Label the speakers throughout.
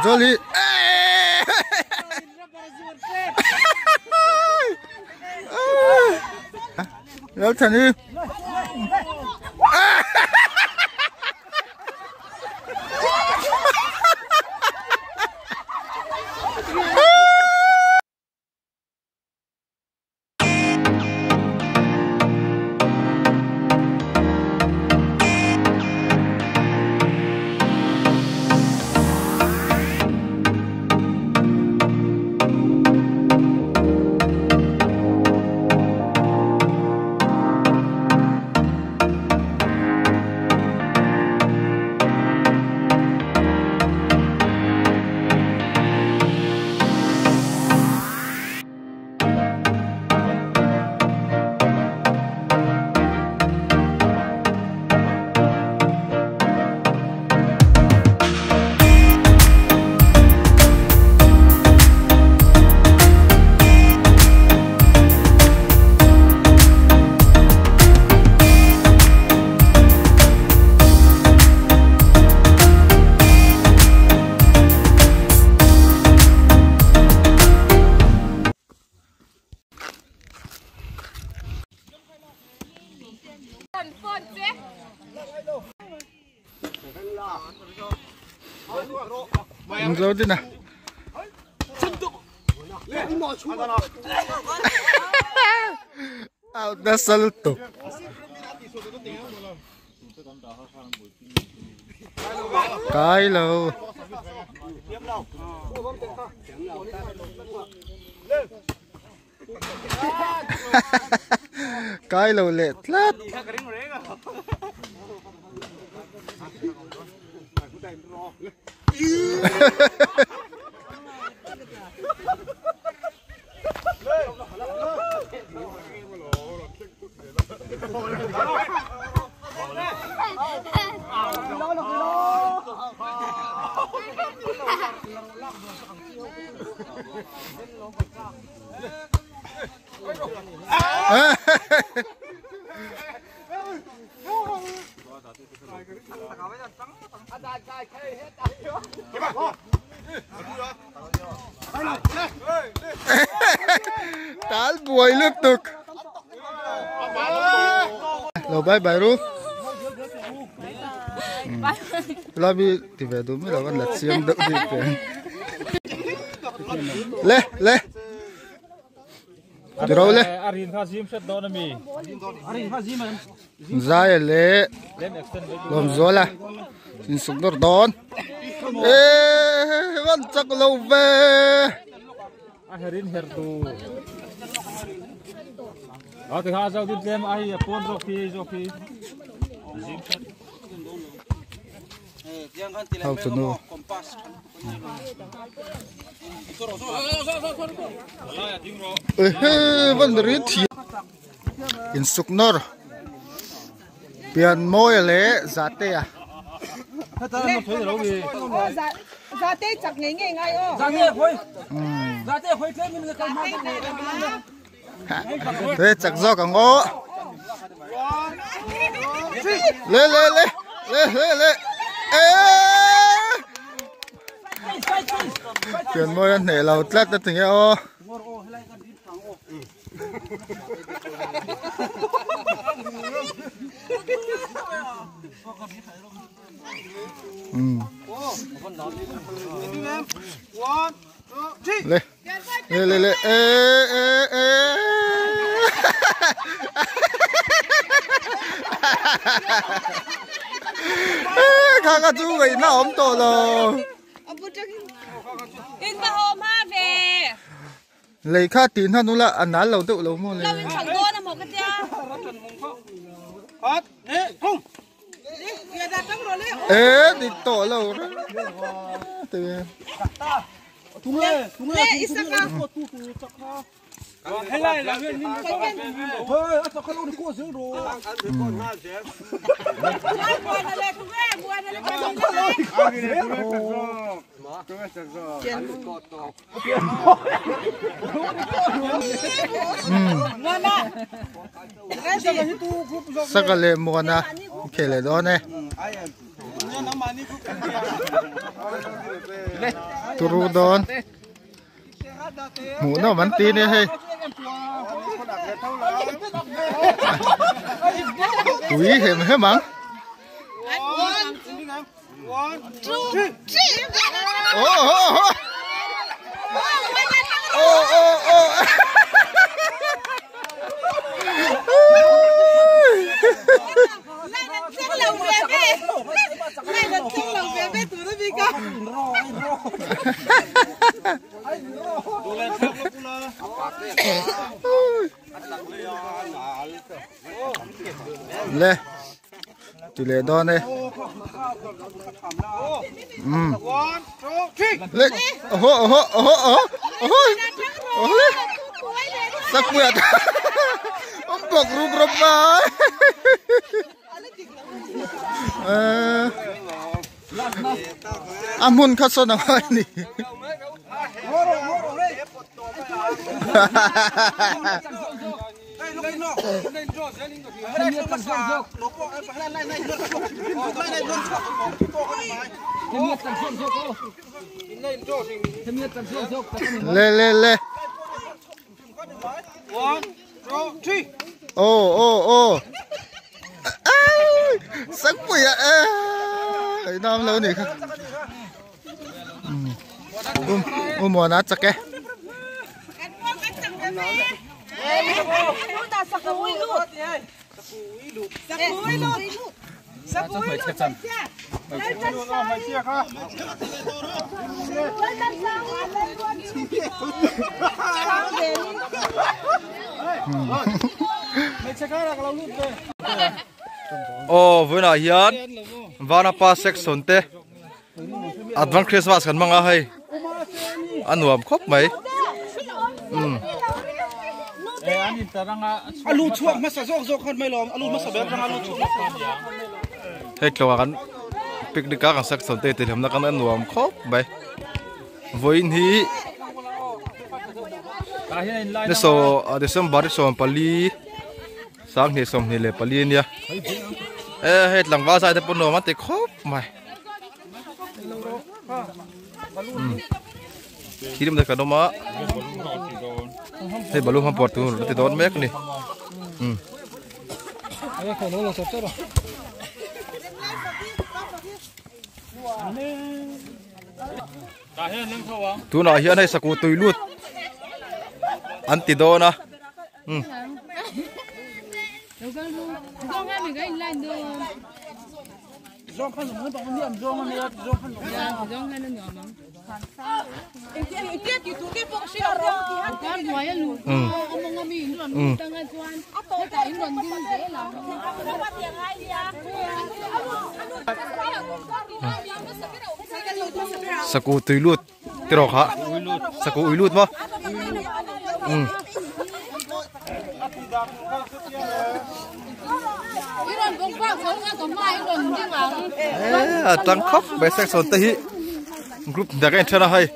Speaker 1: Lawmzual hi Lalthani Zo din a. Out nasa lutuk. Kai lo. Kai lo leh tlat. Tal buai lutuk. Lo bye bye ru. Labi ti ve du mi lo kan la chiang deuh bik ve. Le le. Tiro le.
Speaker 2: Arin kha zim hret dawn ami. Arin kha zim em.
Speaker 1: Zai le. Lawm zuala. In suk nawr dawn. E van chak lo ve.
Speaker 2: A herin her tu. A ti kha zau din tlem a hi a pawn zawk hi zawk hi. Zim hret.
Speaker 1: Hau chu nu. Ehe van ri thi in suk nawr pian mawi leh zate a. Thế chặt do cả ngô lên lên lên lên lên lên ê tiền môi ăn nể lầu tlet nó tình ô lên lên lên lên ê ê ê kha kha chú vậy nó ốm tổ rồi lấy kha tín ha nó là ăn nán lẩu tự lẩu mua này ê đi tổ lẩu đó Sakale muana khele do ne. Turu dawn. Hmuh nawm an ti nia hei. Tui hem hem ang. Le ti leh dawn e um le oho oho oho oho oho oho le sakpuia awm bawk rup rawp mai a hmun kha sawn a ngai a ni. Le le le. Ô ô ô. Sắc quỷ ạ. Nam lâu này không. Mùa nó chắc cái.
Speaker 3: Aw vawiinah hian Vanapa section te advance Christmas kan hmang a hei a nuam khawp mai umm. Hei tlawngah kan picnic a kan section te tihhlimna kan a nuam khawp mai vawiin hi ni saw December ni 14 2024 a nia e hei tlangval zai te pawh nuam a ti khawp mai thil te kan awm a hei balloon hmang pawh tur a ti dawn mek a ni umm. Tunah hian hei sakuh tui lut an ti dawn a. Ừ. Saku tui lut tiraw kha saku ui lut maw umm a tang khawp mai section te hi group dak a inthen a hei.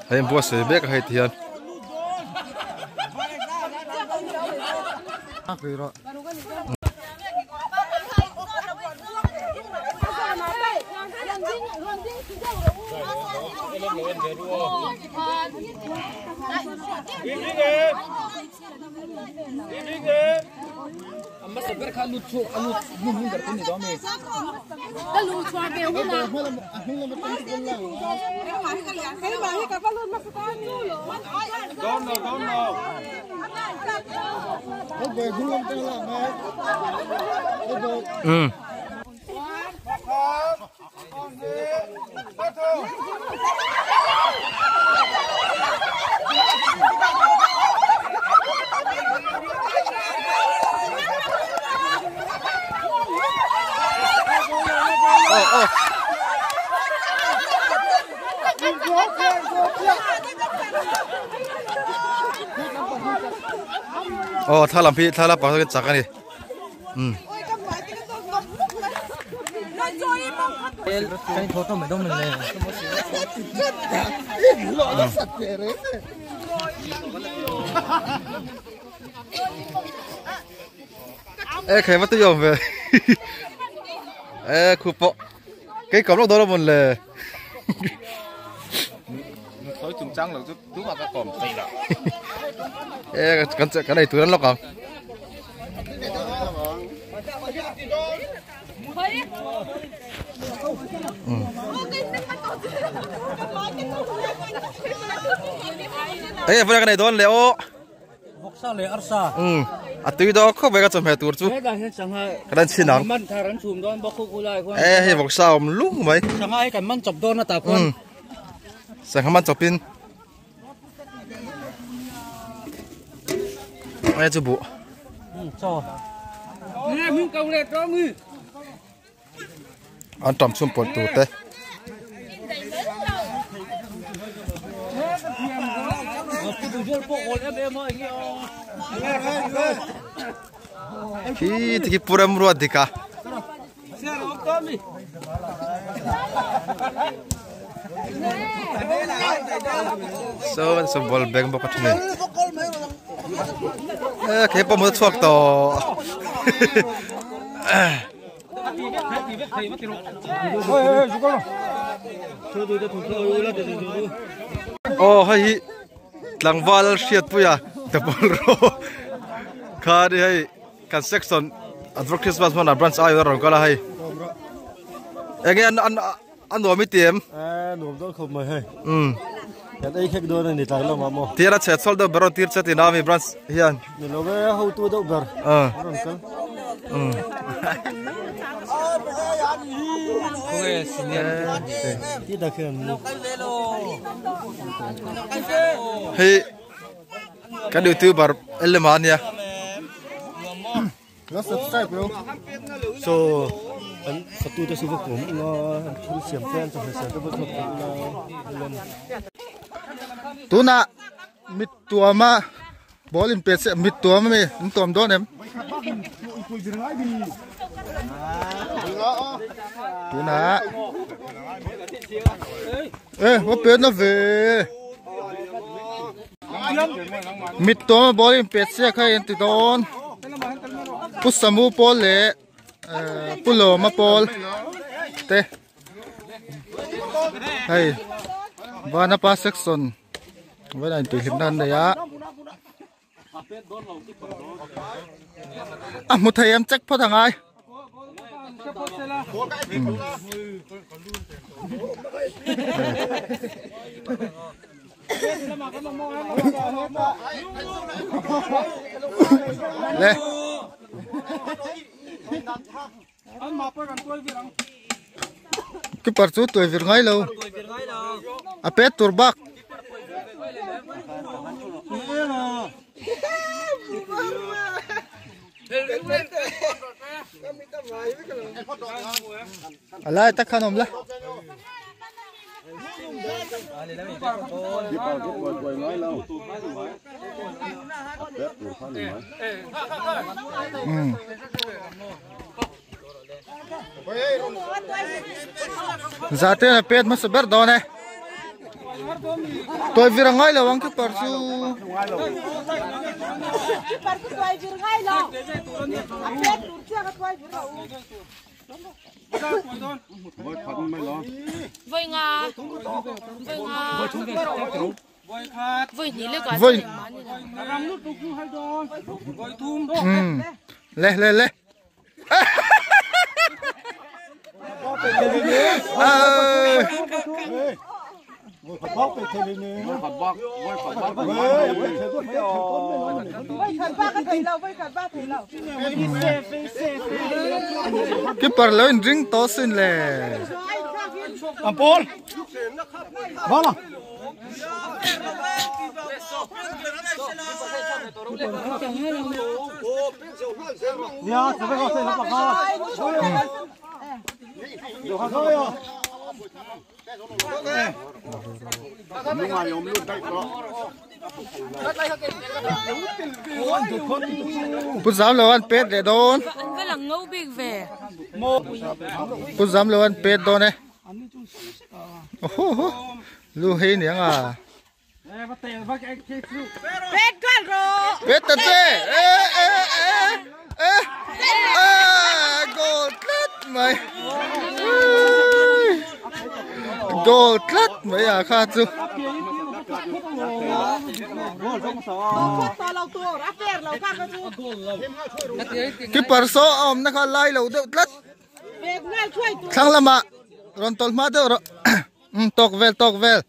Speaker 3: Hei an buatsaih mek a hei ti hian. Um. Aw thla lam hi thla la pakhat chak a ni. E khai va tu yom ve. E khu po. Cái cổng lúc đó là một lề.
Speaker 4: Thôi chúng trăng là chú mà các cổng tây là.
Speaker 3: Ê, cái này tụi nó lóc không? Ê, cái này đón leo. Ừ. À tụi đó không phải cái chồng hè tuột chú. Cái đang xin nắng. Ê, hay vọc sao mà lúc mấy. Ừ. Sang man chụp pin. Ê chú bụ. Ăn trầm xung bột tụt đấy. Khi thì pura murua dika. So so ball bang bok thune. Ê cái bom nó thuốc to. Oh hay tlangval hriat puia the ball ro kha ri hei kan section advert Christmas mana branch ai ron kala hei enge an an an nuam i tiem
Speaker 5: nuam dawn khawp mai hei kan ei khek dawn ani tlai lamah maw
Speaker 3: tira chhet sawl deuh ber rawn tir che tina mi branch hian
Speaker 5: ni lo ve ho tu deuh ber rawn kal
Speaker 3: hei kan youtuber elema ania
Speaker 1: lo subscribe lo
Speaker 5: so an khatu te su va kum nga thil siam te an chawhmeh siam te va thawk nga lem
Speaker 1: tuna mit tuama ball in pe se mit tuama mi an tuam dawn em tuna ê va pe na ve mit tuama ball in pe se kha in ti dawn pu samu pawl leh pu lawma pawl te hei vanapa section vana in tih hlim na an nei a a hmu thei em check phawt angai le keeper chu tuai vir ngai lo a pet tur bak a lai tak khan awm la zate na pet hmasa ber dawn e tuai vir a ngai lo ang keeper chu voi le le le Keeper lo in ring to sin le.
Speaker 2: Ampol. Bala. Ya, se ve se la pa.
Speaker 1: Pu zam lo an pet le don.
Speaker 6: lang ngo bik ve.
Speaker 1: Pu zam lo an pet dawn e. Oho ho. Lu hei niang a.
Speaker 6: Pet kal ro.
Speaker 1: Pet ta che. E e e e. A goal tlat mai. Goal tlat mai a kha chu. Keeper saw a awmna kha lai lo deuh tlat. Thlang lamah rawn tawlh hma deuh rawh. Umm tawk vel tawk vel.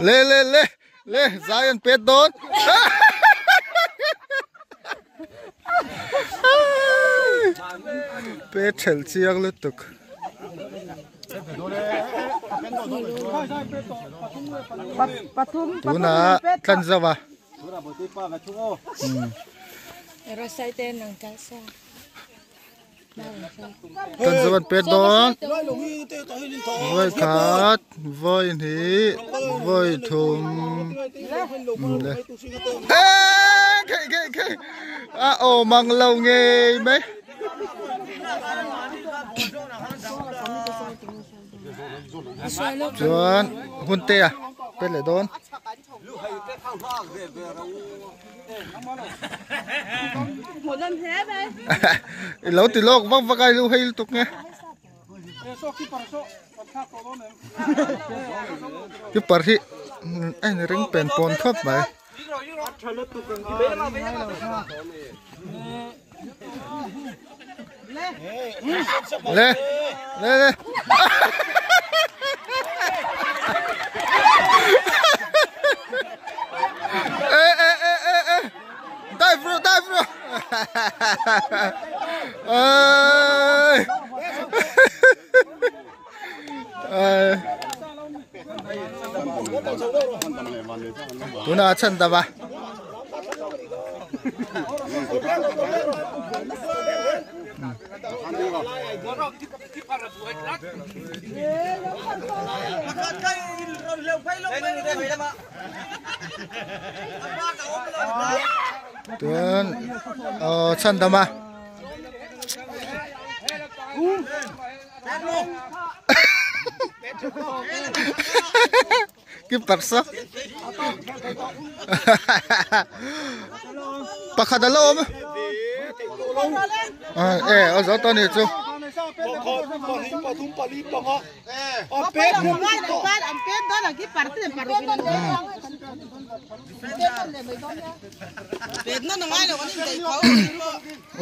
Speaker 1: Le le le le zai an pet dawn. Pet thelh chiang lutuk. Tunah tlan zauh a. Tlan zauh an pet dawn. Vawi khat, vawi hnih, vawi thum. Eeee khei khei khei a awm ang lo ngei mai. Chuan hun te a pet leh dawn. I lo ti lawk vak vak a i lo hei lutuk nge. Keeper hi a in ring pen pawn khawp mai. Le le le. Ê ê ê ê ê. Dive bro, dive bro. Ơi. Ơi. Tuna chan ta ba. Tuan chan ta ma. Keeper sa. Pakhat a la awm a. E a zo ta ni chu.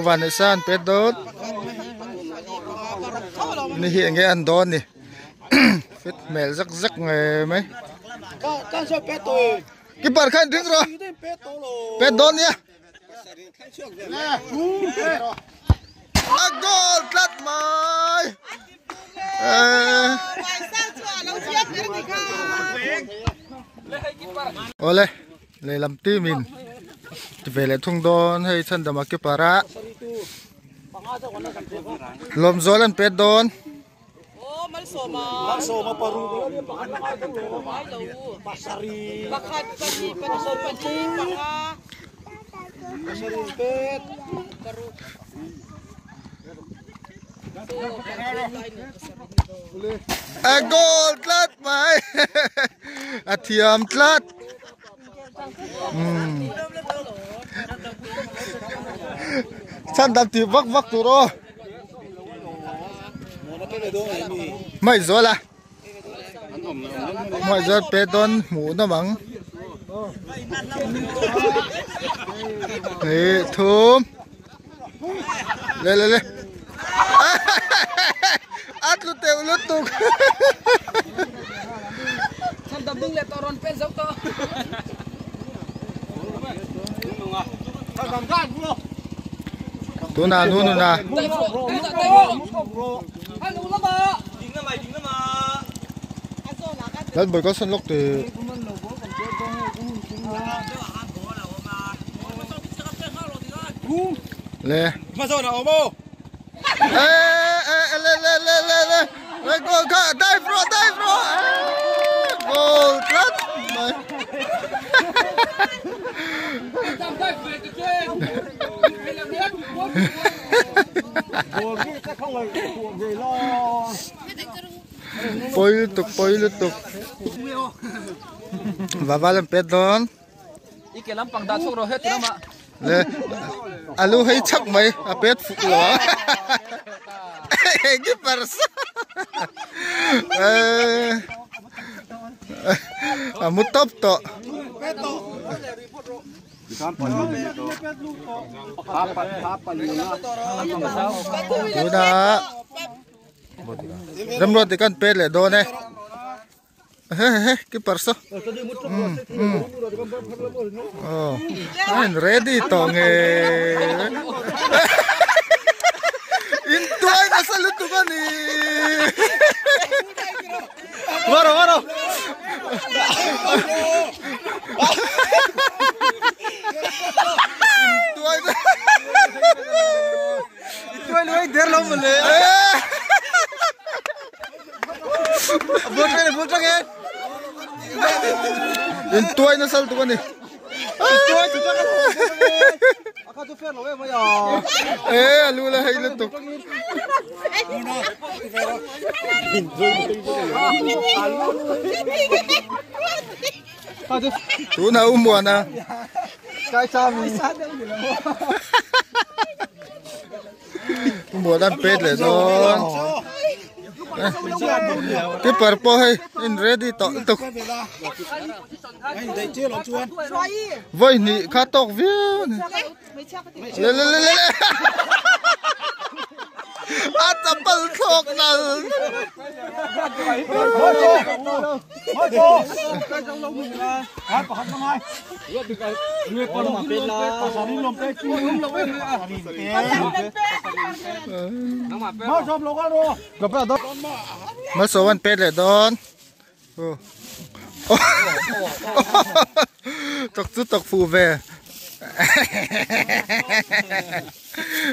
Speaker 1: Vanessa an pet dawn. Ni hi enge an dawn ni. Fit hmel zak zak nge mai. Keeper khan ding rawh. Pet dawn nia. A goal tlat mai. Awle lehlam team in ti ve leh thung dawn hei chhandama keeper a lawmzawl an pet dawn. A goal tlat mai a thiam tlat chhan dam tih vak vak tur aw mai zual a mai zual pe dawn hmuh nawm ang hnih thum Le le le. A tlu teuh lutuk. Tuna nu nu na. Lal boi có sân lốc thì Le. Ê ê le le le le le. Le go go dive bro dive bro. Goal tlat mai. Poi lutuk poi lutuk. Và va làm pet đón. Le alu hay chắc mày a pet phụ lo. Cái pers. A mut top to. Tuna Ramrod thì kan pet le do ne. He he cái perso. Oh, I'm ready to nge. Intuay nasa luto ka ni. Maro maro. Intuay na.
Speaker 3: Intuay luay der lo mole. Butang butang eh.
Speaker 1: Intuay na salto ka ni.
Speaker 3: Intuay butang Aka tu fer lo eh maya.
Speaker 1: Eh alu la hay luto. Tu na umuana.
Speaker 3: Kai sami.
Speaker 1: Mùa đang pet lại rồi. Cái purple hay in ready to tục. Vậy nị khá tóc viên. Lên lên lên lên. À tập bal thok nal. Mất số anh pet lại đón. Tộc chú tộc phù về.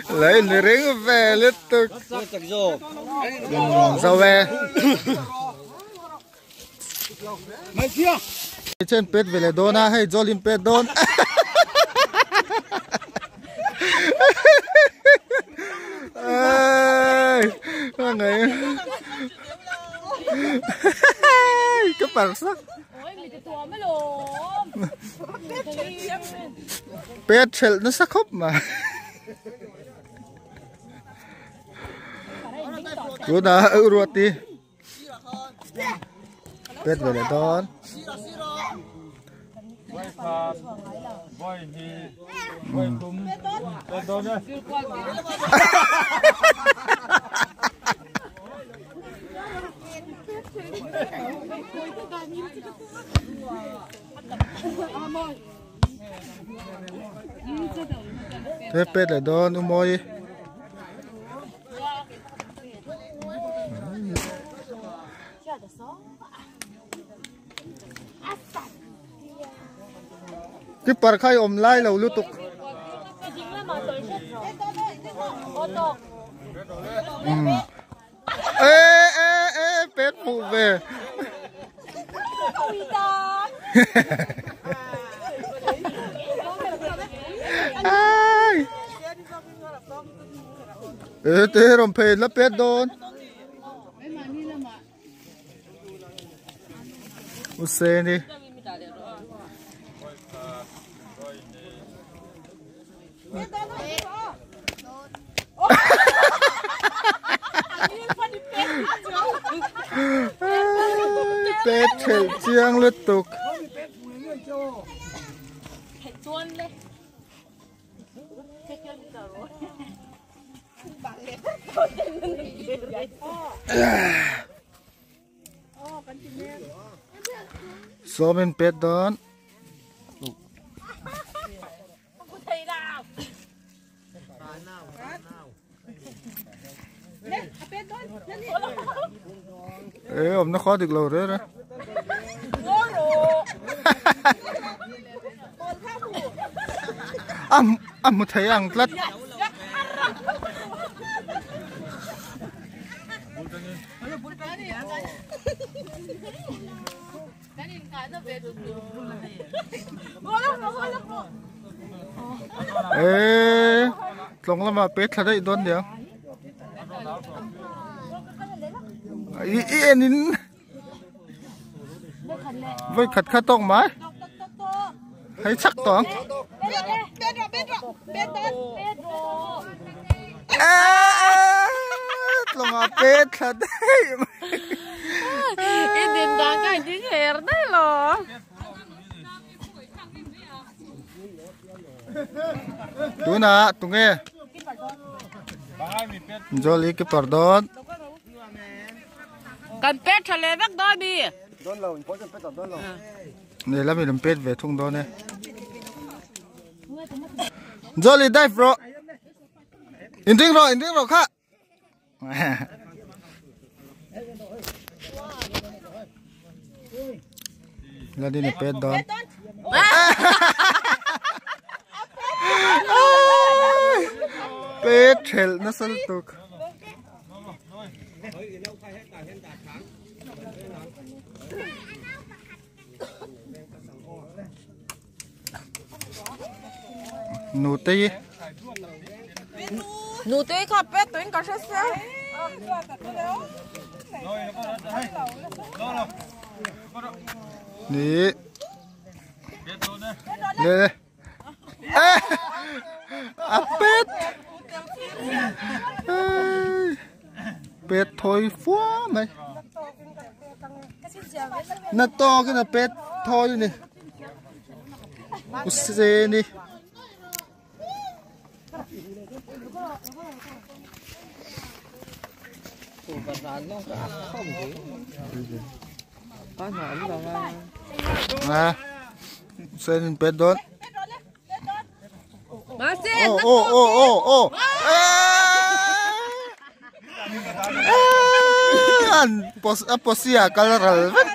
Speaker 1: Lấy ring về liên tục. Dâu về. Trên pet về lại đón à hay Jolin pet đón. Người cái bản sắc. Pet nó sắc khóc mà. Chú đã ưu ruột đi. Pet về lại đón. Thế pet lại đón umoi. Cái par khai ôm lai lâu lưu tục. Ê ê ê pet phụ về. Ai. Ê thế rồng phê là pet đón. Useni đi. Pet chạy chiang liên tục. Số bên pet đón. Ê, ông nó khó được lâu rồi đó. Am một thấy ăn lắt. Ê, Tlawng lamah pe thla daih dawn nia. I i en in voi khat kha tawk mai. Hei chak tawh ang. Tlawngah pe thla daih mai.
Speaker 6: I din dan kha i ding her daih lo.
Speaker 1: Tunah tunge Jolly keeper dawn.
Speaker 6: Kan pet tha leh vek dawn mi.
Speaker 5: Dawn lo, in pawh chuan pet tak dawn lo.
Speaker 1: Nei lam in an pet ve thung dawn e. Jolly dive rawh. In ding rawh, in ding rawh kha. Ladin a pet dawn. Pet thelh nasa lutuk. Nutei.
Speaker 6: Nutei kha pet tuin ka hre sia.
Speaker 1: Ni. Le le. A pet. Pet thôi phua mày. Na to cái là pet thôi này. Use ni. À, sen pet dawn.
Speaker 6: Mahse,
Speaker 1: Ô ô ô ô ô. An pos a posia kal ral vek.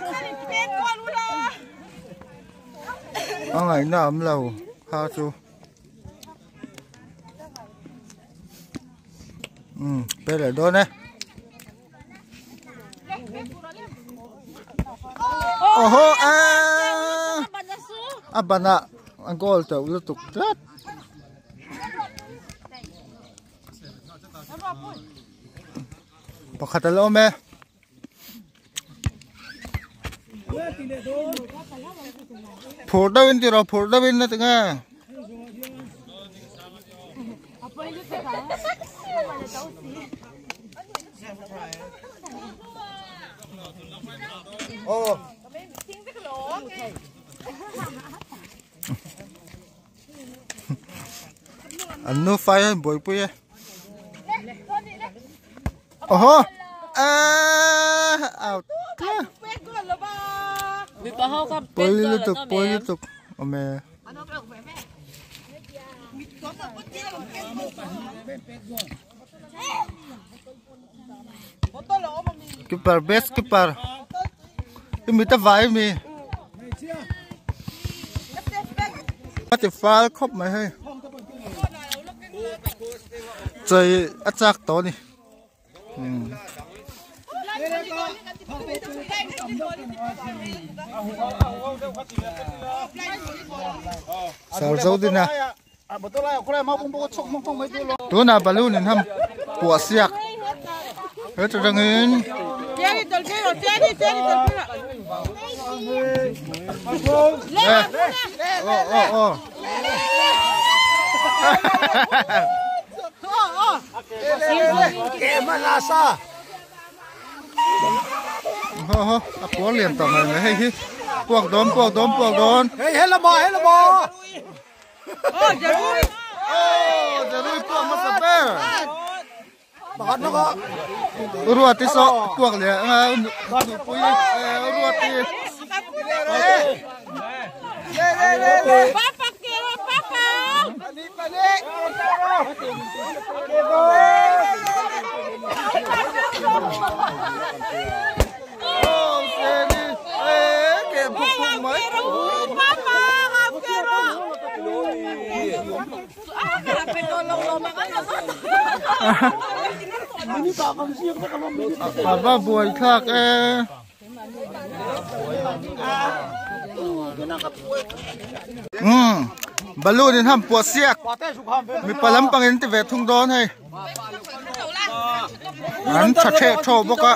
Speaker 1: A ngaihna am lo kha chu. Um, pe leh dawn e. Oho a a banah a goal teuh lutuk tlat. Pakhat a la awm e. Phur deuh in tiraw phur deuh in a ti nge. An nu fai hian buaipui e. Oho! Aa out. Pawi lutuk, pawi lutuk. Awm e. Keeper best keeper. I mit a vai mi. A ti fal khawp mai hei. Chei a chak tawh a ni. Sar zo din a. Tunah balloon in ham puah siak he chu rangin a puar lian tawh mai mai hei hi puak dawn puak dawn puak dawn. Ruati saw puak leh anga nupui Ruati. A va buai thlak e. Umm. Balloon in ham puah siak. Mipa lampang in ti ve thung dawn hei. An tha theh thaw bawk a.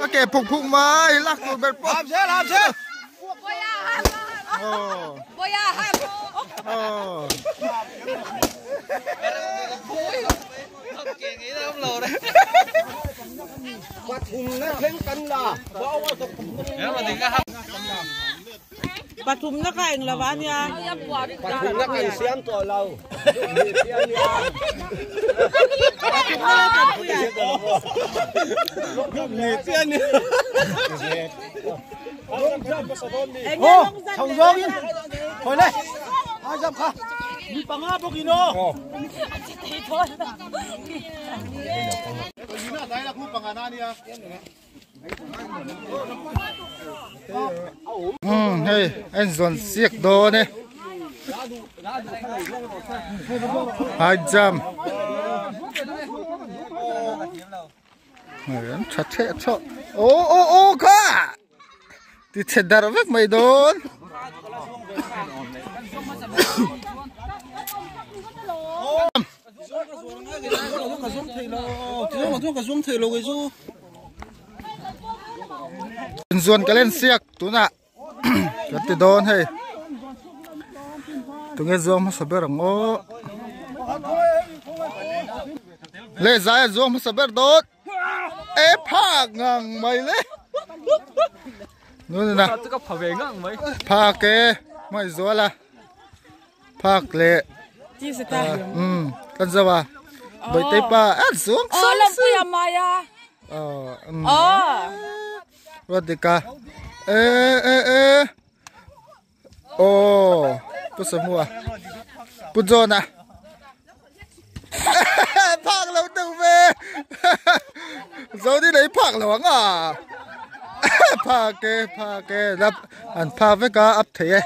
Speaker 1: Ok, phục phục mai lắc tụi bẹt bọt. Làm xe, làm xe.
Speaker 7: Pathum na kha eng lova ania.
Speaker 5: Pathum na kan siam tawh lo.
Speaker 1: Hei an zawn siak dawn e high jump an tha theh thawh aw aw aw kha ti chhe darh vek mai dawn. Zuan ka len siak tunah kan ti dawn hei tunge zuang hmasa ber ang aw le zai a zuang hmasa ber dawn e phak ngang mai le nuna phak e mai zuala phak le kan zo a bai te pa a zuang
Speaker 6: sang si
Speaker 1: Radhika e e e oh pu samua pu John à phak lo tu ve zo đi lấy phak lo ang à phak ke lap an phak ve ka ap thei e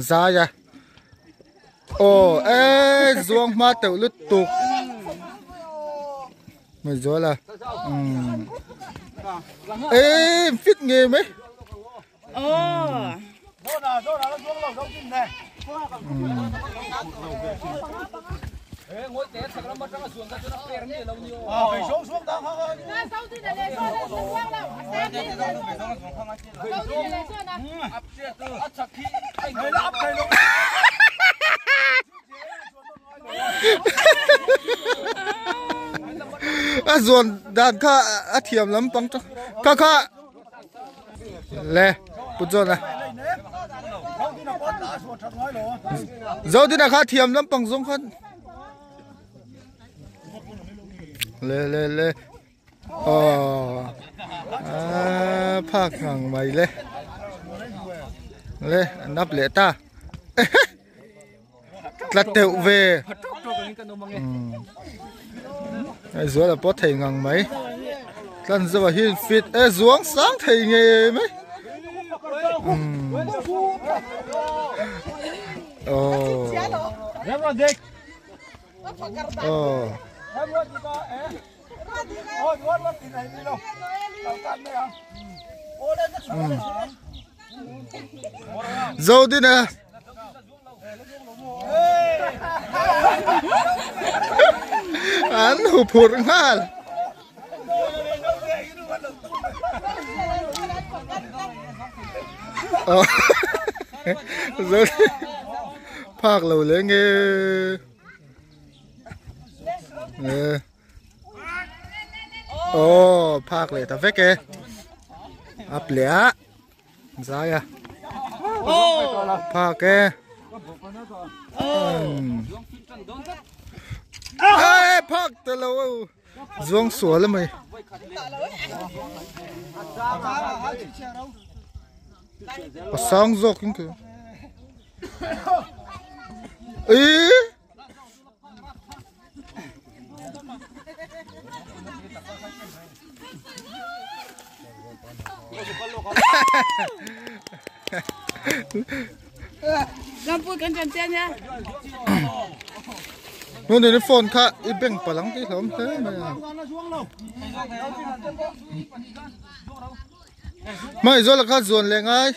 Speaker 1: zaya oh e zuang ma teu lut tuk mày rồi là ê fit nghề mấy a zuan dan kha a thiam lam pang ta kha kha le pu zon à dâu thế nào kha thiam lam pang zong khan le le le oh à phak ngang mày le le nắp lẹ ta là tệu về rồi là có thể ngang mấy lần giờ hiên fit ê xuống sáng thầy nghề mấy oh oh dâu đi nè anh hụp hụt ngal rồi phak lâu lên nghe oh phak lại ta vét kì áp lẹ dài à phak kì ê phak từ lâu xuống sủa lên mày. A sang zawk in ka Ih! Nôn ni phone kha i beng palang ti hlawm hle mai a. Mai zawla kha zuan leh ngai.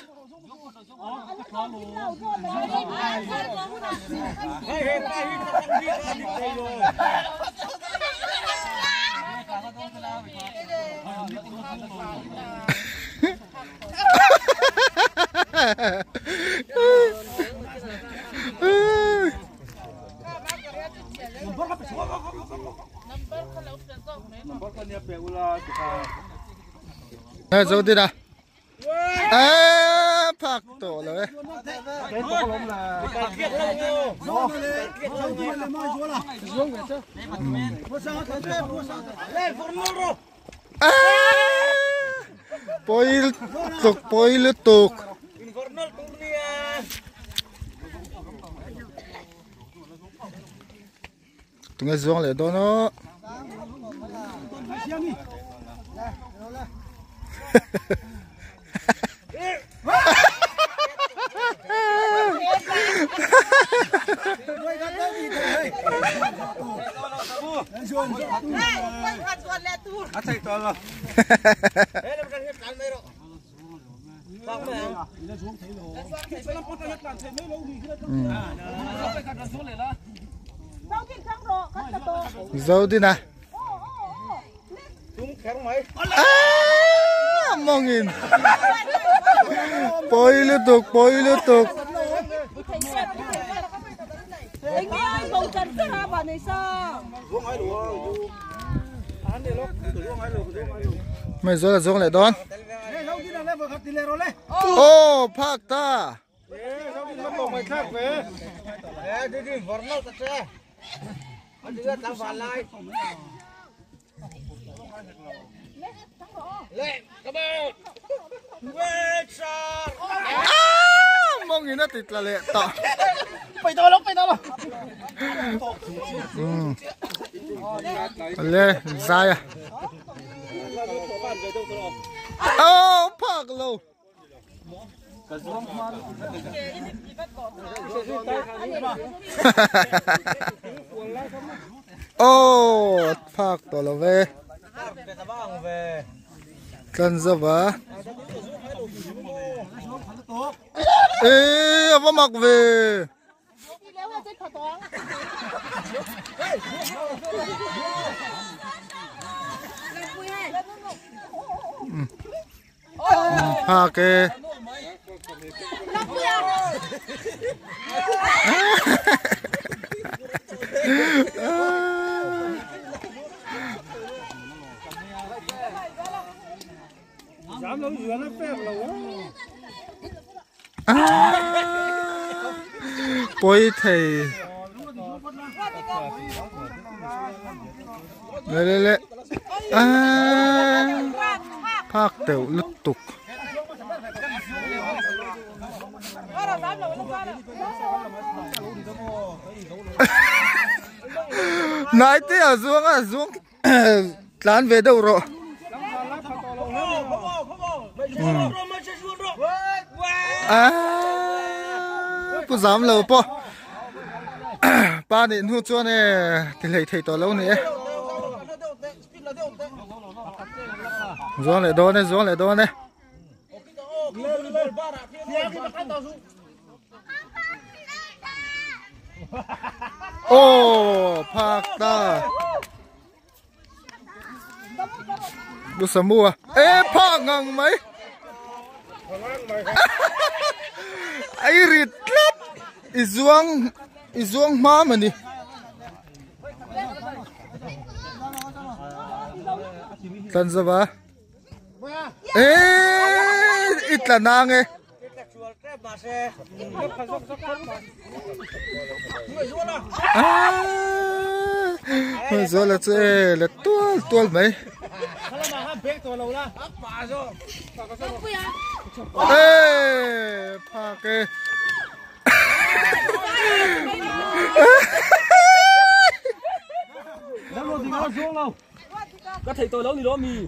Speaker 1: Zo đi nào. À, phạc tổ rồi. À, poi tục poi lướt tục. Tụi nghe xuống lại đó nó. Dâu đi nào. À, mong nghìn. Poi liên tục, poi liên tục. Mày rồi là xuống lại đón. Ô, phạc ta. À, mong gì nó thịt là lẹ tọ.
Speaker 5: Phải to lắm, phải to lắm.
Speaker 1: Lê, dài à. Ô, phạc lâu. Ô, phạc to là về. Cần giờ vả. Ê, võ mặc về. À, ok. Bôi thầy. Lê lê lê. À, phác tiểu lứt tục. Nói thế à xuống lán về đâu rồi? À,不dám lâu po. Ba nị nu cho nè thì lấy thầy tỏ lâu nè. Gió lại đó nè, gió lại đó nè. Ô, phạc ta. Đu sầm mua. Ê, phạc ngang mấy. Ai rít lắm. Izuang ma mà đi. Tan ra ba. Ê, ít là nang ấy. À, rồi là chơi là tuôn tuôn mấy. Ê, pha kê.
Speaker 2: Có thầy tôi lâu thì đó mì.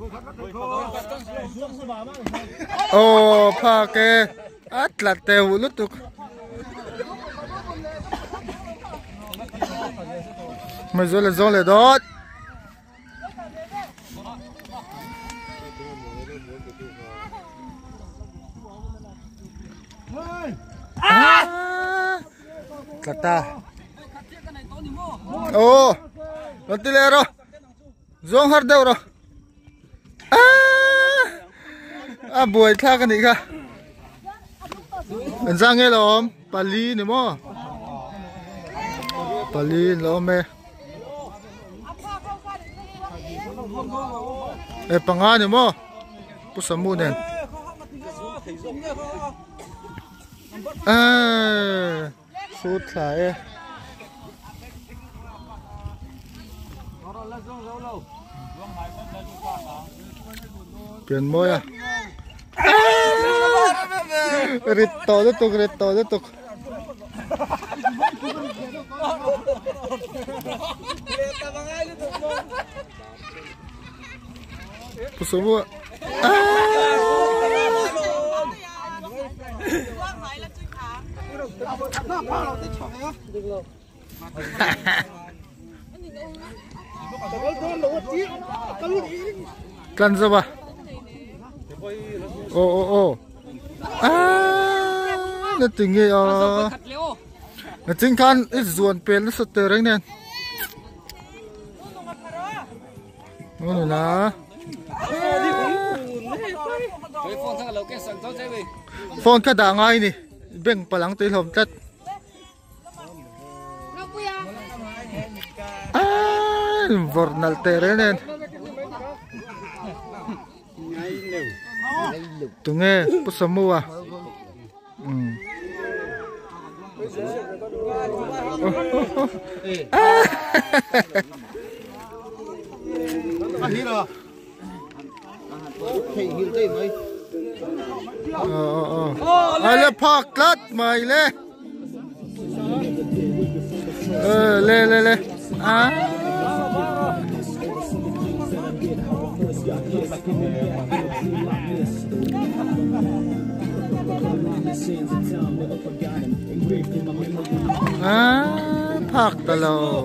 Speaker 1: Ồ, pha kê. Át là tèo lúc tục. Mày rồi là gió lại đó. À, ta. Ồ, nó tí lẹ rồi. Gió hát đâu rồi. À, à buổi tha cái này cả. Anh ra nghe lắm, Pali nữa mà. Pali lắm mẹ. Ê, panga nữa mà. Pusamu nè. À, sút lại. Biển môi à. Rít to rất tục, rít to rất tục. Pusamu. Cần gì bà? Ô ô ô. À, nó tình nghe à. Nó chính khăn ít ruột bền nó sụt từ đấy nè. Nó là. Phone cái đà ngay nè, bên palang tới hòm chất. À, vornal tere nè. Tụi nghe, pusamu à. Ờ, le park lát mày le. Ờ, le le le. À. À, park talo.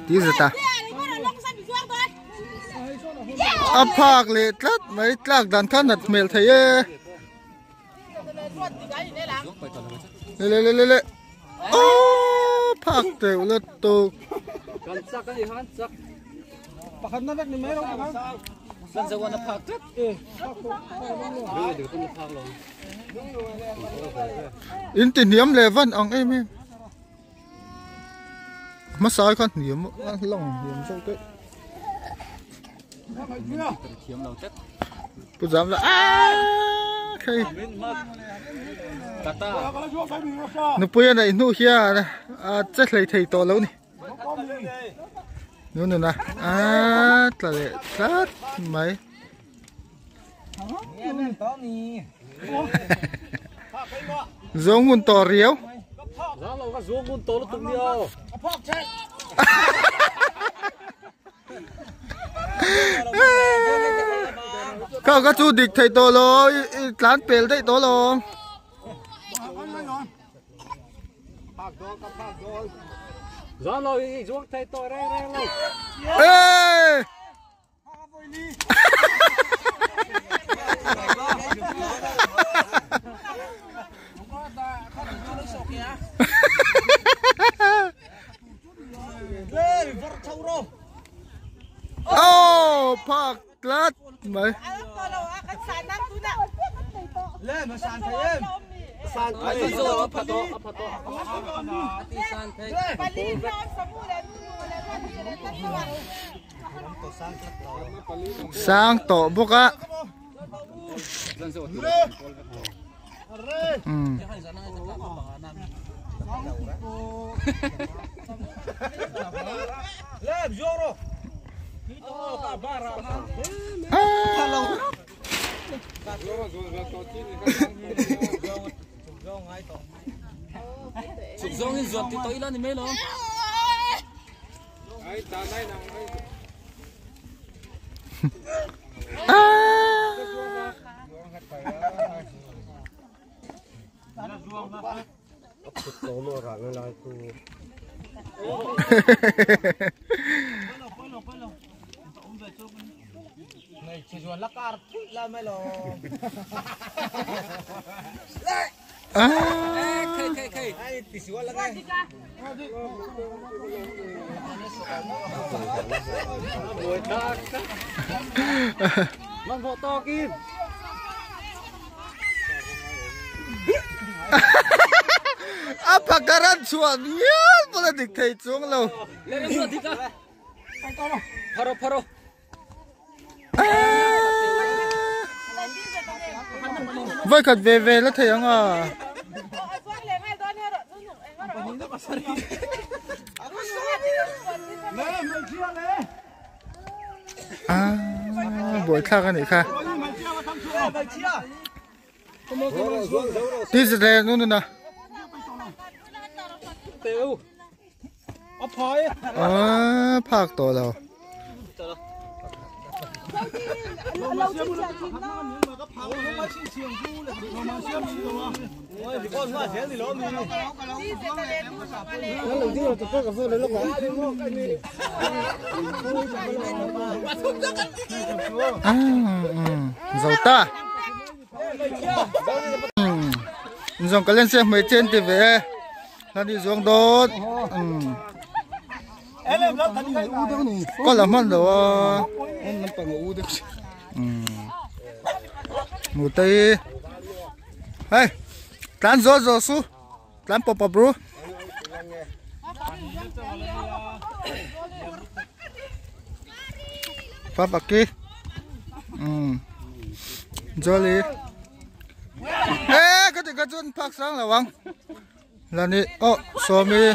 Speaker 1: Tí gì ta? À, park lệ tlat mấy tlak đàn khăn nạt mèo thấy ê. Lê lê lê lê. Ô, park đều là tô. In tin hiếm lệ văn ông em em. Mất sai con hiếm lòng hiếm sâu tới. Tôi dám là à khi nó bây này nu here này à chết lấy thầy to lâu này nu nu nè à là lệ sát mấy giống nguồn to riếu Các cái chú địch thầy to lo, lán bèl đấy to lo. Ê! Ô, park lát mấy. Sang tawh bawk a. Umm. A phakar an chhuah ngial pawh a dik thei chuang lo. Vawikhat ve ve la thei ang a. Buaithlak a nih kha. Ti zet le nu nuna. A phak tawh lo. Zo ta. Zawng ka len se hmei chen ti ve e. Hlan i zuang dawt. Ka la hman lo a. Mutei. Hey, tlan zo zo su. Tlan pop pop ru. Pháp aki. Jolly. Ê, cái gì cái chun phác sáng là vâng. Là ni, ô, Somi.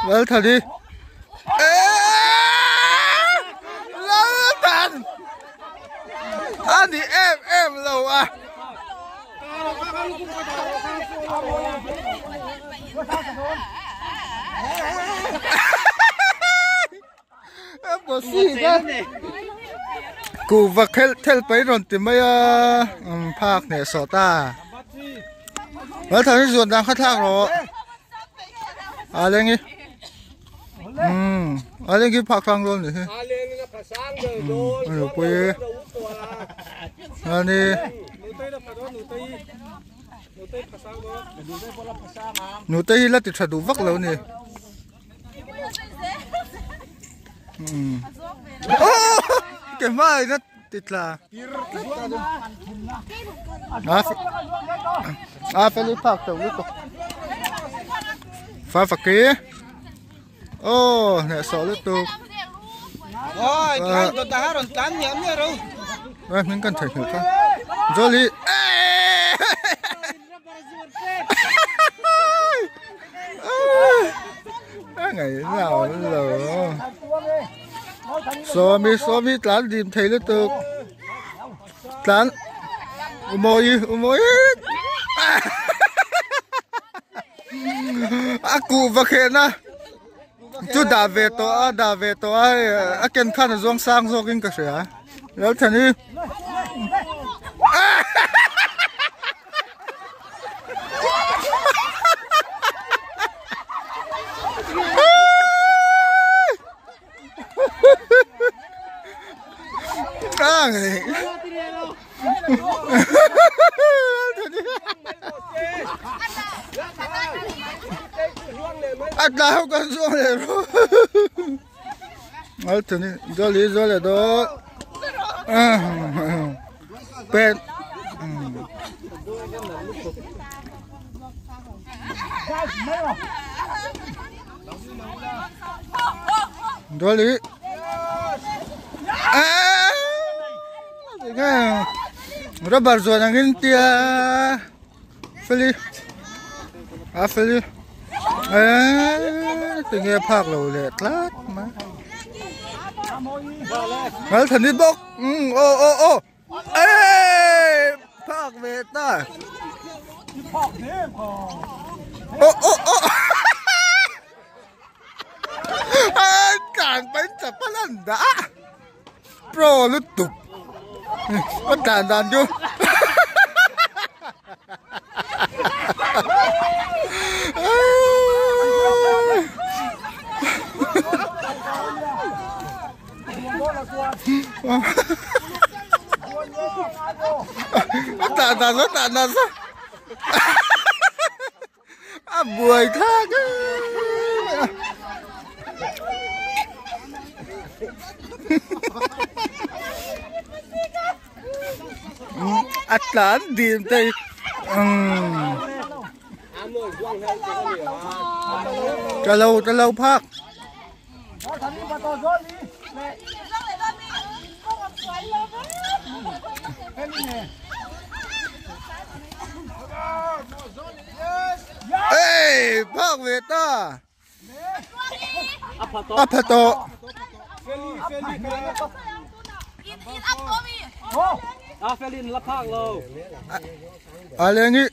Speaker 1: Well, thật đi. Ê, Lal Ani em em lo a. Em có gì đó. Cụ vật thel thel bấy rồi tìm mấy phạc này sợ ta. Well, thật đi ruột đang khát thác rồi. À lên đi. À lên cái phạc sang luôn rồi. Ừ, quê. À đi. Nụ tây là thịt đủ vắc lâu nè. Cái mai nó thịt là. À, phải đi phạc tàu lúc. Phá phạc kia. Ô, nè sợ lúc tục.
Speaker 4: Ôi, cái tôi ta rồi tán nhẫn nha rồi.
Speaker 1: Ê, mình cần phải hiểu không? Jolly. Ngày nào rồi. Somi somi tán tìm thấy lúc tục. Tán. Umoi umoi. Aku và khen na. Chú đã về to đã về to a ken khan zuang sang zawk in ka hria lo thani a tlau kan zuang le ro al thani joli jole do pen Doli. Rubber zuan angin tia. Feli. A feli. Tinge phak lo leh tlat mai. Malthani bawk. Aw aw aw. Ê phak ve ta. Ô ô ô. Tlan pain chap a lan dah. Pro lutuk. A tlan dan chu. A tah dan a tah dan sa a buai thlak e a tlan dim te ka lo ka lo phak. Ê, phak ve ta. A pha to.
Speaker 2: A felin la phak lo.
Speaker 1: A le ngi.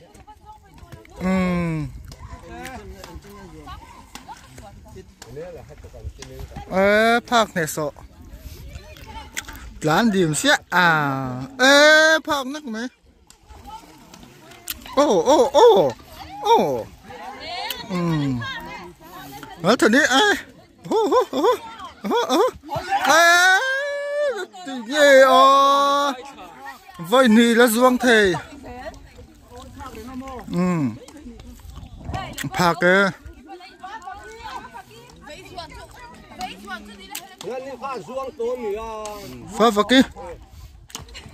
Speaker 1: Ê, phak này sợ. Tlan dim sia. À, ê, phak nak mai. Ô ô ô. Ô. Ở thằngนี้ê. Hô hô hô. Hô hô. Ê, gì ô. Voi nì là ruông thầy. Phak e. Phá phá kì.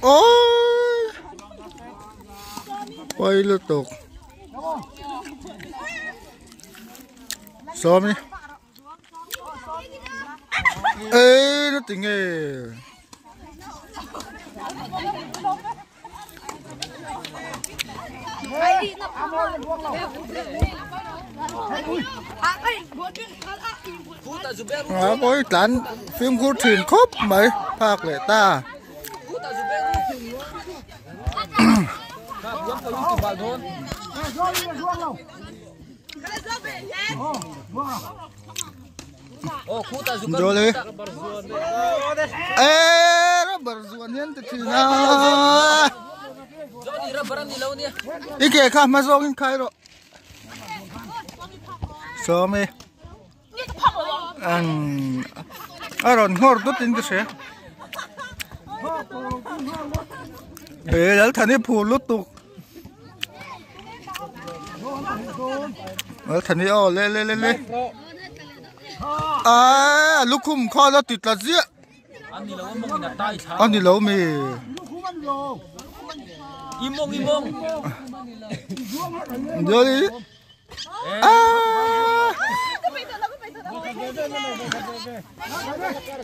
Speaker 1: Ôi. Quay liên tục. Xóm đi. Ê, nó tỉnh nghề. À, mỗi tán phim khu thuyền khốp mấy phạc lệ ta. Rồi đi. Ê, nó bật ruột nhân từ từ na. Ý kìa khá mà rong khai rồi. Sớm đi. Ăn. À rồi ngor tốt tin cái xe. Ê, lỡ thằng ấy phù lút tục. Lỡ thằng ấy ô lê lê lê lê. À, lúc không khó nó tuyệt là gì ạ? Anh đi lâu mì.
Speaker 2: Im mông im mông.
Speaker 1: Rồi đi. À.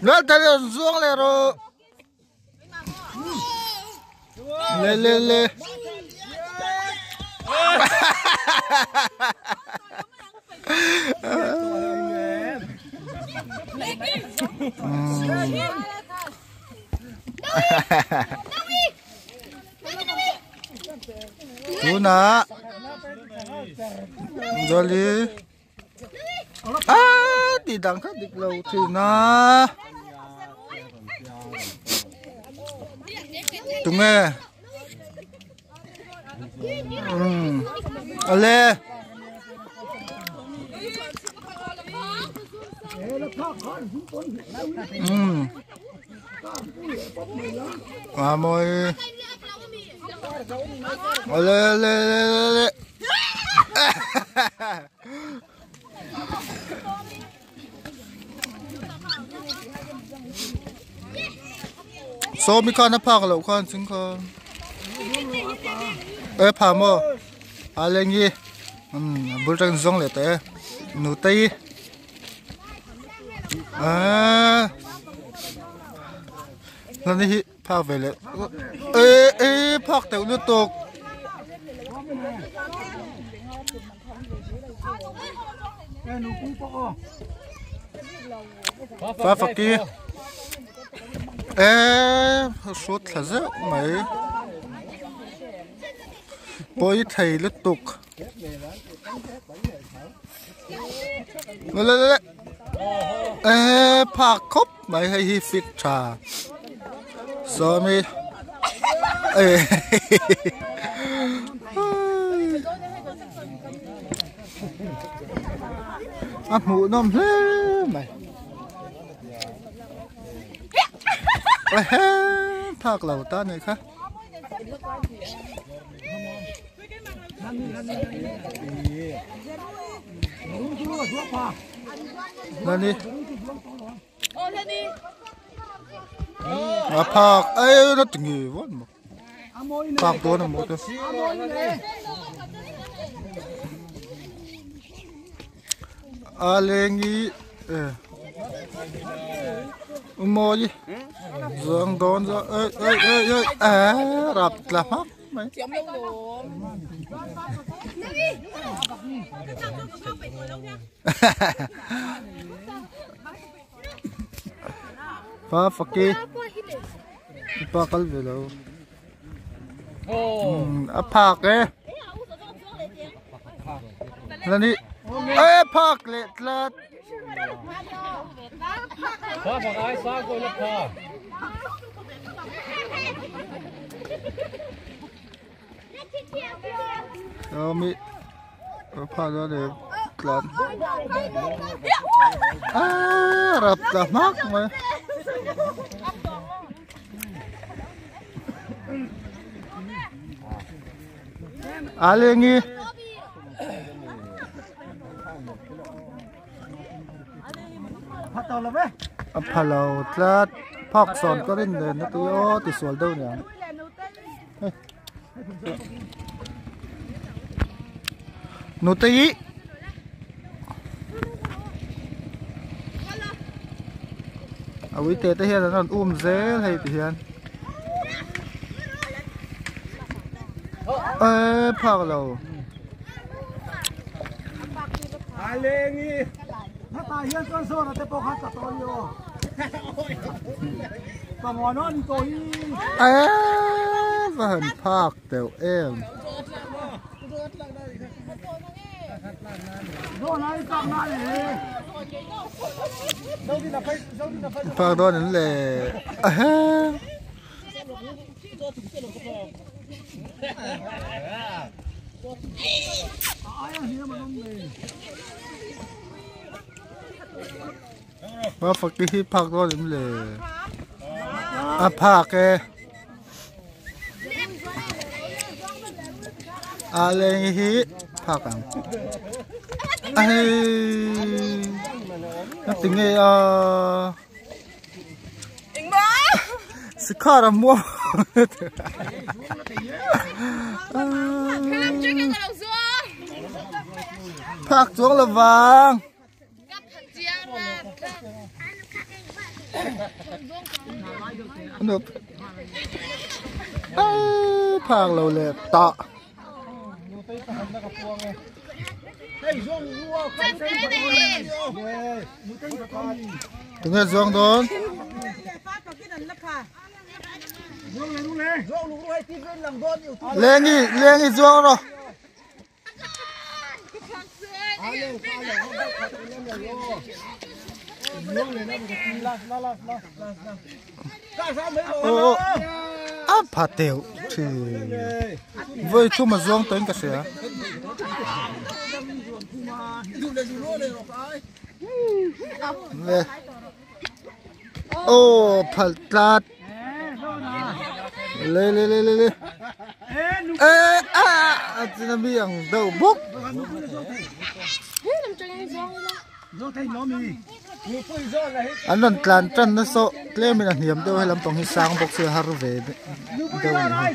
Speaker 1: Nó thấy là ruộng này rồi. Lê lê lê. Chú nè. Rồi đi. À, thì đằng khác địch lâu thì nó. Tụi nghe. Lê. À môi. Lê lê lê lê. Số mi con nó phá lẩu con xứng con. Ê phá mò. À lên gì? Bul trăng rong lại té. Nụ tây. Aaa Hlani hi phak ve leh e e phak teuh lutuk. Fa faki e hrut thla zeuh mai pawi thei lutuk. Le le le e phak khawp mai hei hi fit tha sawmi e a hmuh nawm hle mai phak lo ta nih kha. Nani a phak ai nó tingi vawt maw phak dawn a maw te a lengi e mawi zuang dawn zo ei ei ei ei a rap tla hmak mai. Pa faki pa kal ve lo a phak e là ni ê phak leh tlat Mi phak dawn leh tlat a rap tla hmak mai. A lengi a pha lo tlat phak sawn ka rin nen na tui aw ti sual deuh niang nute hi a uite te hian an rawn um zel hei ti hian eee phak lo. Eee va han phak teuh em. Phak dawn an le ahe. Va fak hi phak dawn em le a phak e. A leng hi phak ang a hei a ti nge a sikhar a muang phak chuang lovang. Nup. Phak lo leh tah. Tunge zuang dawn. Lengi, lengi zuang rawh. A pha teuh thin vawi thum a zuang tawhin ka hria. Aw phal tlat le le le le le e a a china mi ang deuh bawk an rawn tlan tan na saw tlem in a hniam deuh helam pang hi sang bawk se har ve deuh a ni hi.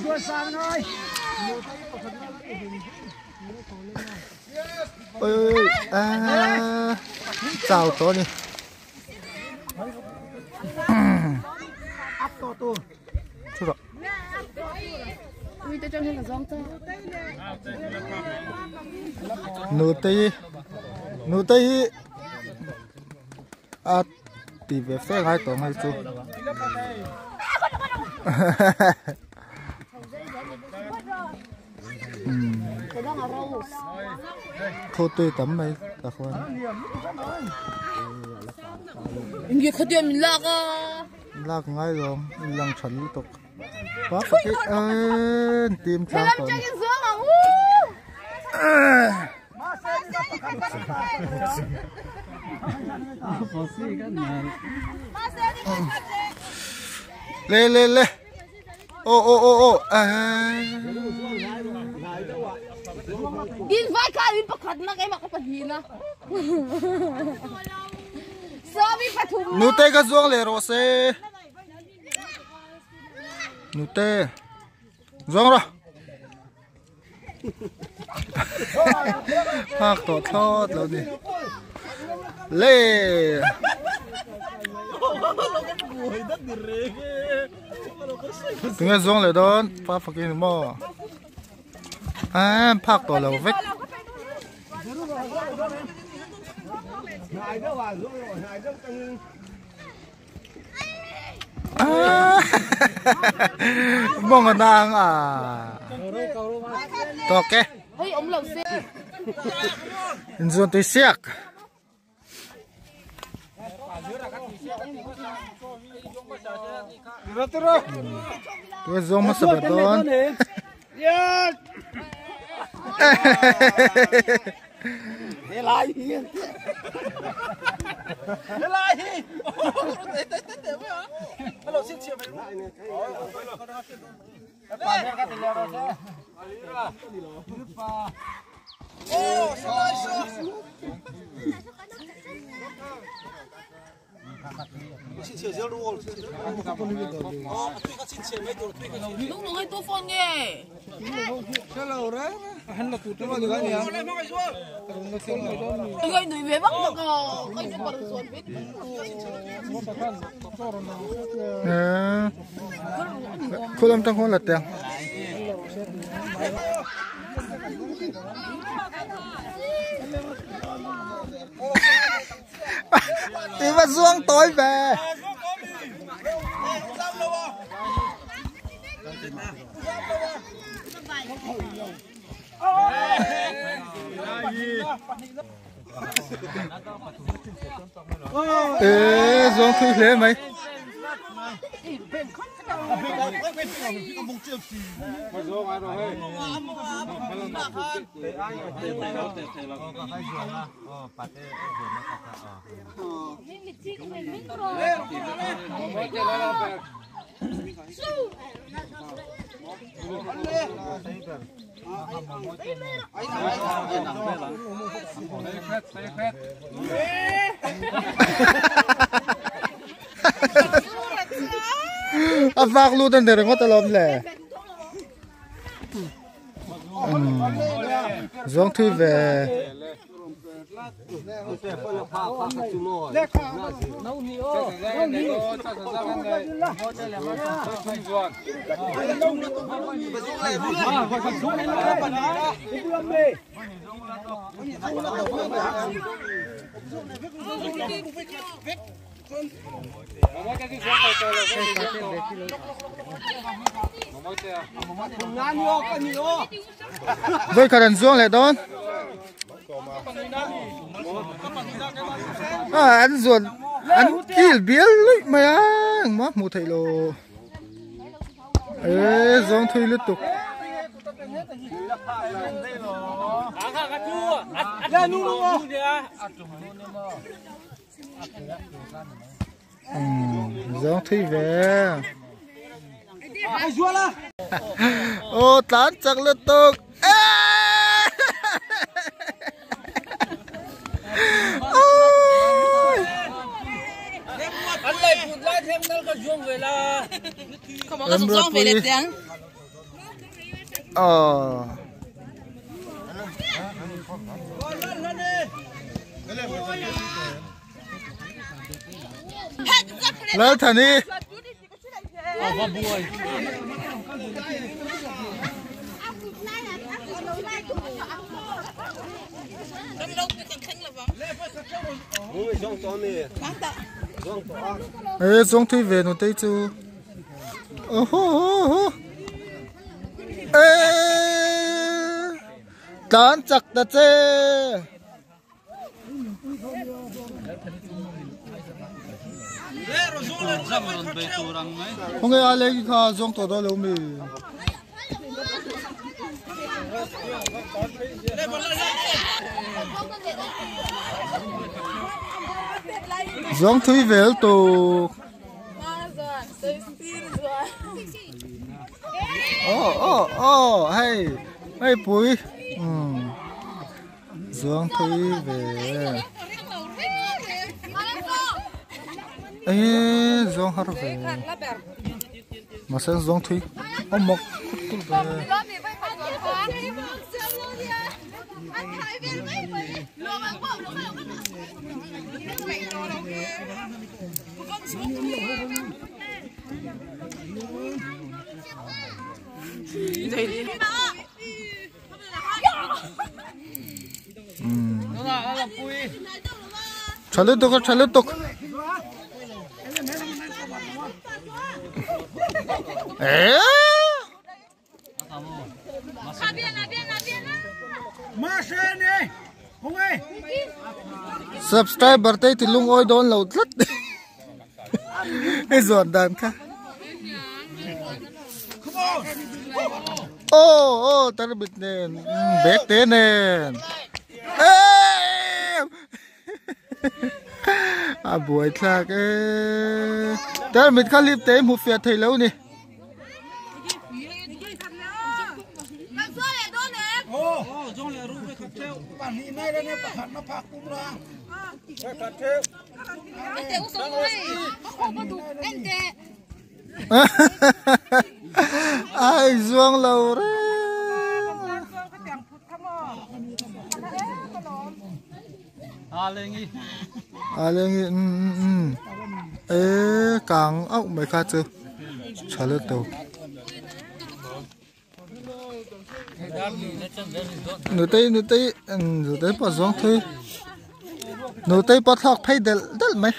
Speaker 1: Oi oi oi a chau tawh a ni. Nutei nutei hi a ti ve fe ngai tawh ngai chu Khawtui tam mai ta khuan.
Speaker 6: Nge khawtui min lak a.
Speaker 1: Lak ngai lo, in lang tha lutuk. Pa paki en team tlang tawh.
Speaker 6: Helam changin zuang ang u.
Speaker 1: Le le le. Ô ô ô ô. À.
Speaker 6: Din vai kha in pakhat na keimah ka pahnih na. Sawmi pathum na.
Speaker 1: Nute ka zuang le rawh se. Nute. Zuang rawh. Phak tawh thlawt lo ni. Le. Tunge zuang leh dawn pa fakin maw. A phak tawh lo vek. Mong a nang a. Tawk e.
Speaker 6: Hei awm lo se.
Speaker 1: Inzuan tui siak. Tui zawng hmasa ber dawn.
Speaker 6: Nung nung hai tu phone nge. Gai nui ve vak vak a. Kai chu par chuan ve.
Speaker 1: Khulam tang khuan la teng. I va zuang tawi ve. Ê, zuang thui hle mai. A vak lut an ni ringawt alawm le. Zawng thui ve. Voi khat an zuang leh dawn. A an zuan an kil bial luih mai a engmah hmuh theih lo. E zawng thui lutuk. Zawng thui ve. Ô tlan chak lutuk. Ờ. Lalthani. Ê zong thui ve nutei chu. Oho ho. Ê tlan chak ta che. Khawnge a leng kha zawng tawh dawn lo mi. Zawng thui vel tuk. Oh oh oh hei hei pui. Um. Zuang thui ve e zuang har ve mahse zuang thui a mawk khut khut ve. Tha lutuk a tha lutuk Subscriber te ti lungawi dawn lo tlat hei zawn dan kha. Aw aw tarmit nen bag te nen eemm a buai thlak e tarmit kha lip te hmu fiah thei lo ni. Ai zuang lo reng a lengi um e kang auh mai kha chu tha lutuk nutei nutei nutei pawh a zuang thui nutei pawh a thlawk phei delh delh mai.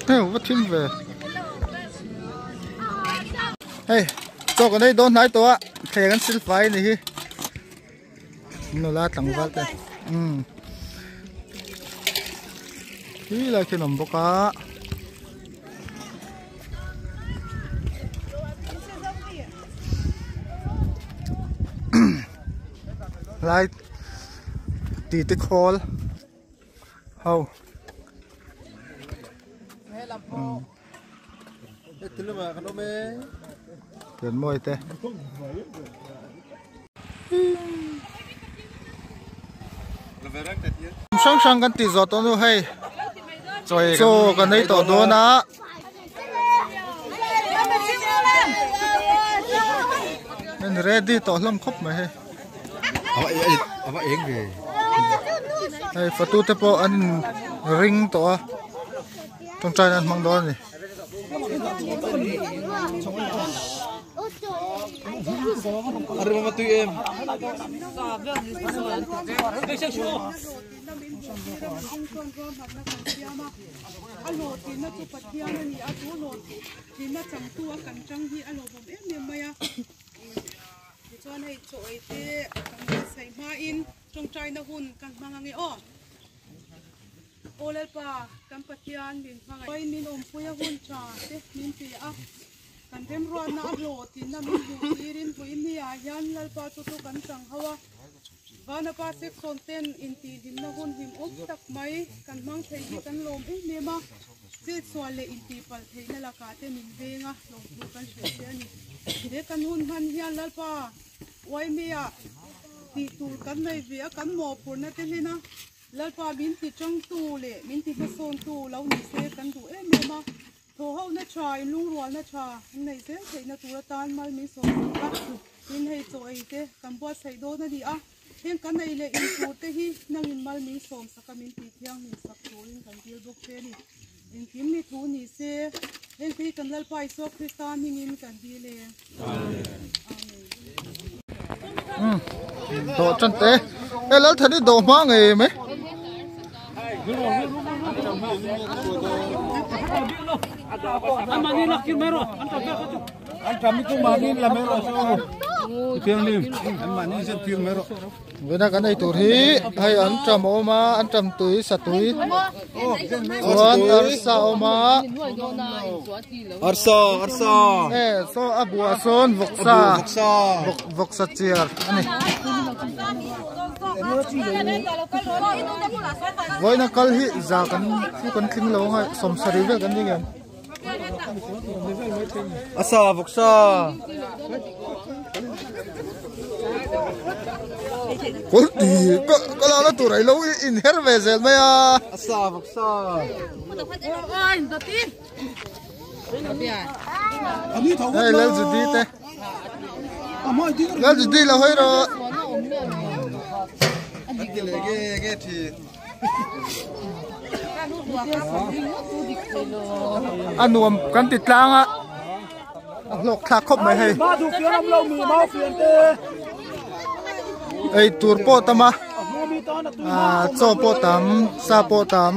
Speaker 1: Hei va thim ve hei chaw kan ei dawn hnai tawh a thleng an sil fai a ni hi. Nula tlangval te umm khi lai khian awm bawk a lai titi khawl ho umm. Pian mawi te. Hrang hrang kan tih zawh tawh nu hei chaw kan ei tawh dawn a. An ready tawh hlawm khawp mai hei. Hei fatu te pawh an in ring tawh a. Tawngtai nan hmang dawn a ni.
Speaker 7: Aw Lalpa, kan Pathian min hmangaih in min awmpui a hun tha te min pe a, kan remruatna a hlawh tinna min hmuh tirin vawiin ni ah hian Lalpa chu chu kan chang ho a, Vanapa section ten intihhlimna hun hlimawm tak mai kan hmang thei hi kan lawm em em a, chetsual leh intihpalh theihna lakah te min veng a, lawmthu kan hrilh che a ni. He kan hun hman hian Lalpa uaimi ah. Tih tur kan nei ve a, kan mawhphurhna te hlin a, Lalpa min ti tangtu leh min ti hmasawntu lo ni se kan duh em em a, thawhhohna tha, inlungrualna tha an neih zel theihna tur atan mal min sawm sak a, tin hei chaw ei te kan buatsaih dawn a ni a, heng kan ei leh in tur te hi nangin mal min sawm sak a min tih thianghlim sak turin kan dil bawk che a ni. Engkim ni thu ni se, heng te hi kan Lalpa Isua Krista hmingin kan dil e. Amen.
Speaker 1: Dawh tan te. E lal thani dawh hma ngei mai. Vena kan ei tur hi hei an tam a awm a an tam tui sa tui chuan arsa a awm a
Speaker 3: arsa arsa
Speaker 1: e saw a buah sawn vawksa vawk vawksa chiar a ni vawiin a kal hi za kan chu kan tling lo ang a sawmsarih vel kan ni ngem.
Speaker 3: Asa vawksa.
Speaker 1: Kawr ti ka ka la na tur ai lo in her ve zel mai a.
Speaker 3: Asa vawksa.
Speaker 1: Hei lal Judy te. Lal Judy lo hawi rawh.
Speaker 3: Ge ge thi.
Speaker 1: A nuam kan ti tlang a a hlawk thlak khawp mai hei ei tur pawh tam a ah chaw pawh tam sa pawh tam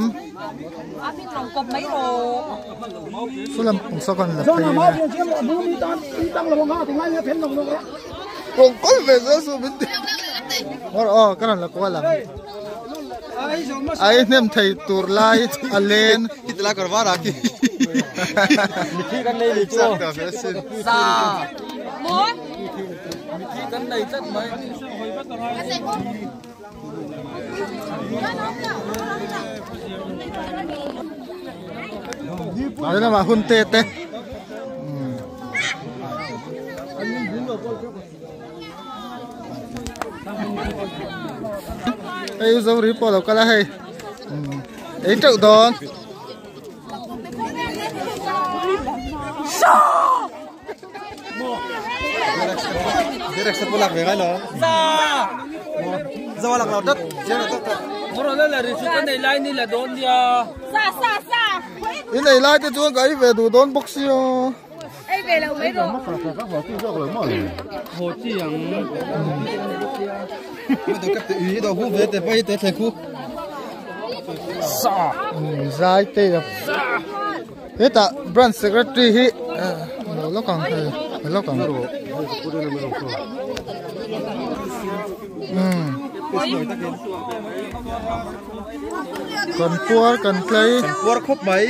Speaker 1: saw lam pang saw kan la phei a kawng kawl ve zel chu min ti aw ka rawn la kual ang. Ai hnem thei tur lai a len.
Speaker 3: Kitla kar var aki. Mithi kan nei ni chu. Sa. Mithi kan nei tlat mai.
Speaker 1: Ai lamah hun te te. Hei u zo ri pawh lo kal a hei ei teuh dawn.
Speaker 3: Direct sa pulak ve ngai lo. Zawa lak lo tat.
Speaker 1: In ei lai te chuan ka ei ve duh dawn bawk sia.
Speaker 6: Ei ve lo mai rawh.
Speaker 2: Ho chi ang.
Speaker 1: Zai te a hetah branch secretary hi lo lawk ang hei lo lawk ang kan puar kan tlei
Speaker 3: kan puar khawp mai.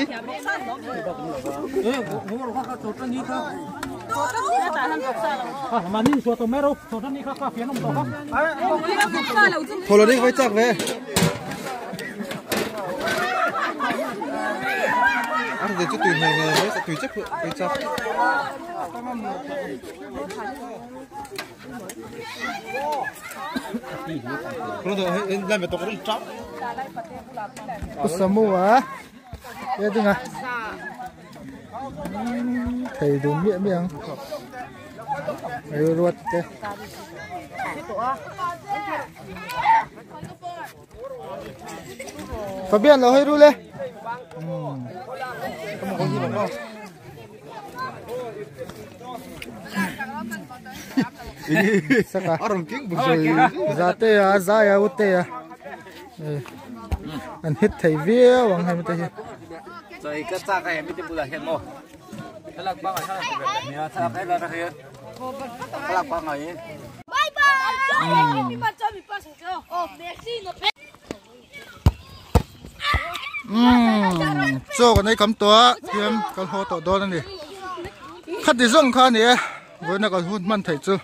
Speaker 3: Thawlo ding vai chak ve. Ar de chu tui hmel hmel mai tui chak tui chak.
Speaker 1: Samu a e ding a thei dun miah miah ang ei ruat te Fabian lo hawi ru le. Saka. Za te a zai a u te a. An hit thei viau ang hemi te hi.
Speaker 6: Bye bye.
Speaker 1: Umm chaw kan ei kam tawh a tihian kan haw tawh dawn a ni khati zawng kha a ni e vawiina kan hun hman theih chu.